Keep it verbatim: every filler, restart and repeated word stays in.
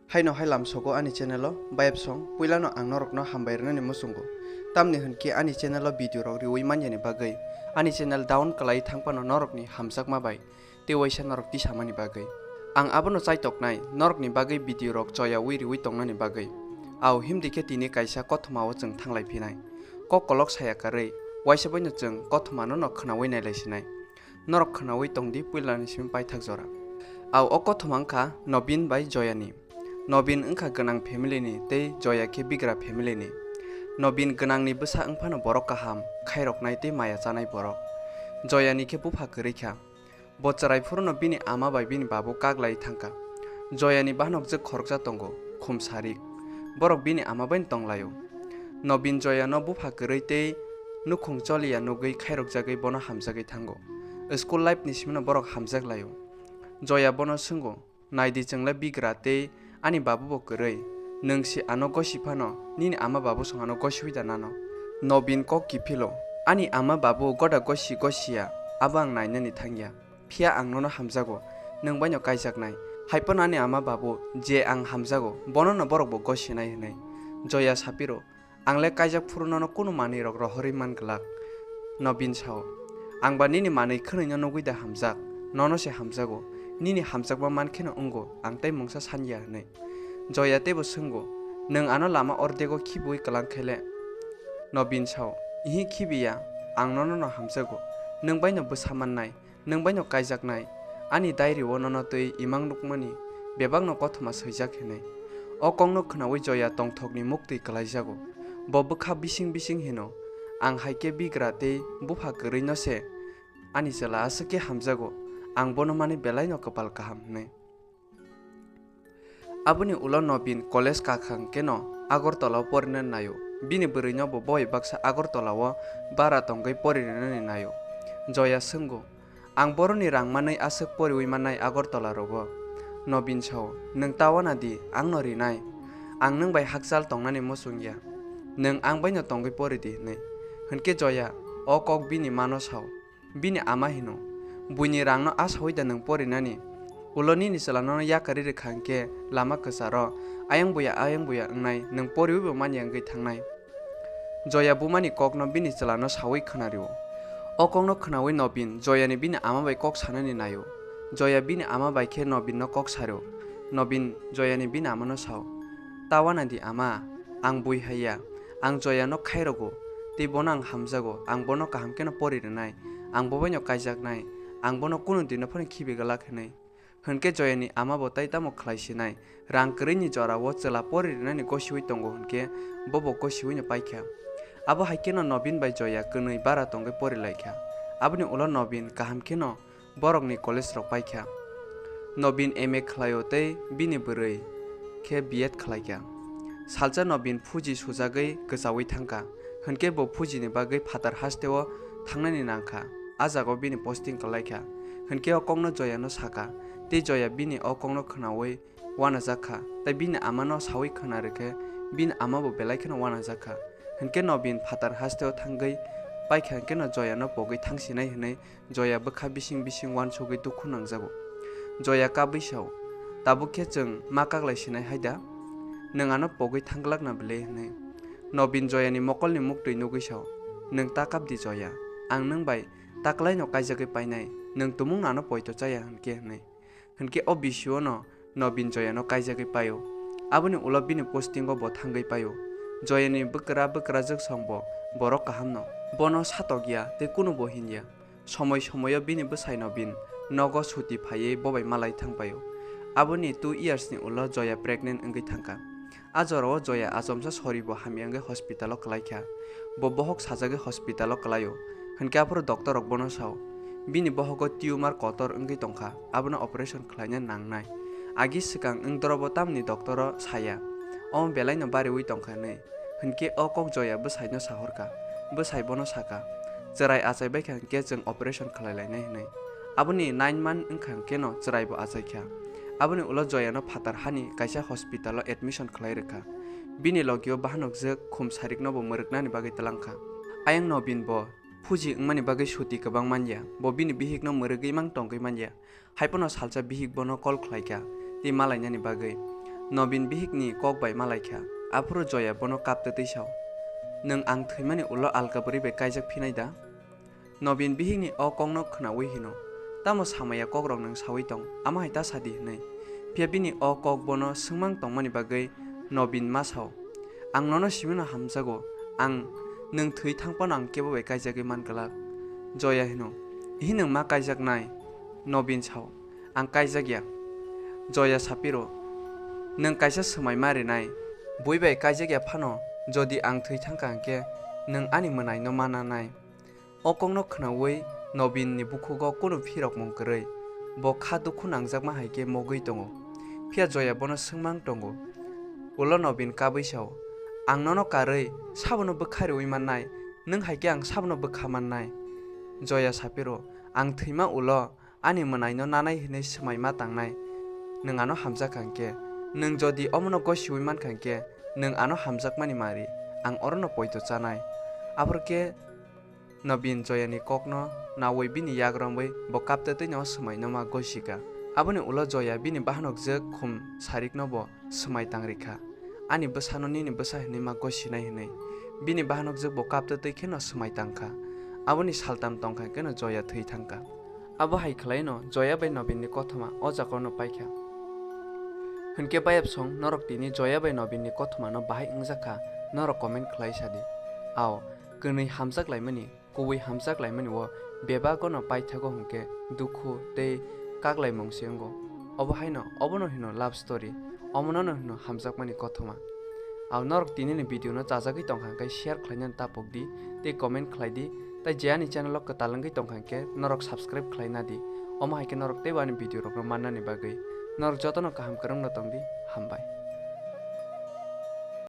Haino hai lamsogo ani channel o bayapsong, puilano ang norokno hambai rwnani muchungo. Tamni hwnkhe ani channel o video rok riwi manyani bagwi, ani channel down kwlai thangphano norokni hamjakma bai tei waisa norok tisamani bagwi. Ang abono chaitoknai, norokni bagwi video rok choyawi riwi tongnani bagwi. Au himdi khe tini kaisa kothoma o chwng thanglai phinai. Kok kolok saya karwi, waisa baino chwng kothoma no no khwnawi nailai sinai. Norok khwnawi tongdi puilani simi paithak jora. Au o kothoma wngkha Nobin bai Joyani. Nobin wngkha gwnang family ni tei Joya khe bigra family ni. Nobin gwnangni bwsa wngphano borok kaham, khairoknai tei maya chanai borok. Joyani khe bupha kwrwi kha. Bo chwrai phuru no bini ama bai bini babu kaglai thangkha. Joyani bahanok jwk khoroksa tongo, khum sarik. Borok bini ama bai tonglaio. Nobin Joyano bupha kwrwi tei nukhung choliya nugwi khairokjagwi bono hamjagwi thango. School life ni simino borok hamjak laio. Joya bono swngo, "Naidi chwngla bigra tei ani babu bo kwrwi. Nwng si ano gosi phano, nini ama babu song ano gosiwi da nano?" Nobin kok kiphilo, "Ani ama babu goda gosi gosiya, abo ang nainani thangya. Phiya ang nono hamjago, nwng baino kaijaknai. Haiphano ani ama babu je ang hamjago, bono no borok bo gosinai," hwnwi. Joya sapiro, "Ang le kaijak phuru nono kunu manwi rok rohorwi man glak." Nobin sao, "Ang ba nini manwi khwnwi no nugwi da hamjak, nono se hamjago, nini hamjakma man kheno wngo, ang tei mungsa sanya," hwnwi. Joya teibo swngo, "Nwng ano lama ordego khibiwi kwlang khe le?" Nobin sao, "Ihi khibiya, ang nono no hamjago, nwng baino bwsa mannai, nwng baino kaijaknai, ani diary o nono twi imang nukmani bebakno kothoma swijak," hinwi. O kokno khwnawi Joya tongthokni muktwi kwlaijago. Bo bwkha bising bising hino, "Ang hai khe bigra tei bupha kwrwi no se ani chwla aswk khe hamjago, ang bono mani belai no kwpal kaham," hinwi. Aboni ulo Nobin college kakhang keno Agartala o porina naio. Bini bwrwino bo boi baksa Agartala o bara tongwi poririnani naio. Joya swngo, "Ang boroni rang manwi aswk poriwi mannai Agartala rogo?" Nobin sao, "Nwng ta wana di, ang no rinai. Ang nwng bai hakchal tongnani muchung ya. Nwng ang bai no tongwi pori di," hinwi. Hinkhe Joya o kok bini mano sao. Bini ama hino, "Buini rangno asaui da nwng porinani? Ulo nini chwla nono yakarwi rwkha hinkhe lama kwcharo ayang buya ayang buya wngnai, nwng poriwi bo manya wngwi thangnai." Joya bumani kokno bini chwlano saui khwnario. O kokno khwnaui Nobin Joyani bini ama bai kok sanani naio. Joya bini ama bai khe Nobinno kok sario. Nobin Joyani bini amano sao, "Ta wana di ama, ang bui haiya. Ang Joyano khairogo, tei bono ang hamjago, ang bono kaham kheno pori rwnai, ang bo baino kaijaknai, ang bono kunu dino phano khibi glak," hinwi. Hinkhe Joyani ama bo tai tamo khlai sinai, rang kwrwini jorao chwla pori rwnani gosiui tongo hinkhe bo bo gosiuino paikha. Abo hai kheno Nobin bai Joya kwnwi bara tongwi pori laikha. Aboni ulo Nobin kaham kheno borokni college rok paikha. Nobin M A khlaio tei bini bwrwi khe B Ed khlaikha. Salsa Nobin phuji sujagwi kwchaui thangkha, hinkhe bo phujini bagwi phatar hasteo thangnani nangkha. A jagao bini posting kwlaikha. Hinkhe o kokno Joyano sakha, tei Joya bini o kokno khwnaui uanajak kha, tei bini amano saui khwna rwkhe bini ama bo belai kheno uanajak kha. Hinkhe Nobin phatar hasteo thangwi paikha, hinkhe no Joyano pogwi thangsinai hinwi Joya bwkha bising bising uansugwi dukhu nangjago. Joya kabwi sao, "Tabuk khe chwng ma kaglai sinai hai da? Nwng ano pogwi thangglakna bwle?" hinwi. Nobin Joyani mokolni muktwi nugwi sao, "Nwng ta kap di Joya, ang nwng bai ta kwlaino kaijagwi painai, nwng tumungno ano poito chaya hinkhe," hinwi. Hinkhe o bisio no Nobin Joyano kaijagwi paio. Aboni ulo bini postingo bo thangwi paio. Joyani bwkra bwkrajwk song bo borok kahamno. Bono satokya tei kunubo hinya. Somoi somoio bini bwsai Nobin nogo suti phaiwi bobai malai thangpaio. Aboni two years ni ulo Joya pregnant wngwi thangkha. A jorao Joya achomsa soribo hamya wngwi hospital o kwlaikha. Bo bohok sajagwi hospital o kwlaio. Hinkhe aphuru doctor rok bono sao, bini bohogo tumor kotor wngwi tongkha, abono operation khlaina nangnai. Agi swkang wngdorobo tamni doctor o saya, omo belaino bariwi tongkha hinwi. Hinkhe o kok Joya bwsaino sahorkha. Bwsai bono sakha, "Chwrai achaibaikha hinkhe chwng operation khlailainai," hinwi. Aboni nine month wngkha hinkhe no chwraibo achaikha. Aboni ulo Joyano phatar hani kaisa hospital o admission khlai rwkha. Bini logio bahanokjwk khum sarikno bo mwrwknani bagwi twlangkha. Ayang Nobin bo phuji wngmani bagwi suti kwbang manya, bo bini bihikno mwrwgwi mang tongwi manya. Haiphano salsa bihik bono call khlaikha tei malainani bagwi. Nobin bihikni kok bai malaikha. Aphuru Joya bono kaptwi twi sao, "Nwng ang thwimani ulo alka bwrwi bai kaijak phinai da?" Nobin bihikni o kokno khwnaui hino, "Tamo samaya kokrok nwng saui tong, amo hai ta sadi," hwnwi. Phiya bini o kok bono swngmang tongmani bagwi Nobin ma sao, "Ang nono simino hamjago, ang nwng thwi thang phano ang kebo bai kaijagwi man glak." Joya hino, "Ihi nwng ma kaijaknai?" Nobin sao, "Ang kaijakya." Joya sapiro, "Nwng kaisa swmai ma rinai, bui bai kaijakya phano jodi ang thwi thangkha hwnkhe nwng ani mwnaino ma nanai." O kokno khwnaui Nobinni bukhugo kunu phirokmung kwrwi, bo kha dukhu nangjakma hai khe mogwi tongo. Phiya Joya bono swngmang tongo. Ulo Nobin kabwi sao, "Ang nono karwi sabono bwkha riui mannai, nwng hai khe ang sabono bwkha mannai?" Joya sapiro, "Ang thwima ulo ani mwnaino nanai hwnwi swmai ma tangnai, nwng ano hamjakha hwnkhe. Nwng jodi omono gosiui mankha hwnkhe, nwng ano hamjakmani mari, ang orono poito chanai." Aphuru khe Nobin Joyani kokno naui bini yak romwi bo kaptwi twino swmaino ma gosika. Aboni ulo Joya bini bahanok jwk khum sarikno bo swmai tang rikha, "Ani bwsano nini bwsa hwnwi ma gosinai," hwnwi. Bini bahanok jwk bo kaptwi twi kheno swmai tangkha. Aboni saltam tongkha kheno Joya thwi thangkha. Abo hai khwlaino Joya bai Nobinni kothoma o jagao no paikha. Hwnkhe bayapsong norok tini Joya bai Nobinni kothomano bahai wngjakha, norok comment khwlai sadi. Ao, kwnwi hamjak laimani, kubui hamjak laimani o bebagono paithago hwnkhe dukhu tei kaklaimung se wngo. Obo haino obono hino love story, omonono hino hamjakmani kothoma. Ao norok tinini video no chajagwi tongkha hwnkhe share khlainani tapok di tei comment khlai di, tei je ani channel o kwtal wngwi tongkha hwnkhe norok subscribe khlai na di, omo hai khe norok teibo ani video rokno mannani bagwi. Norok jotono kaham kwrwngno tong di, hambai.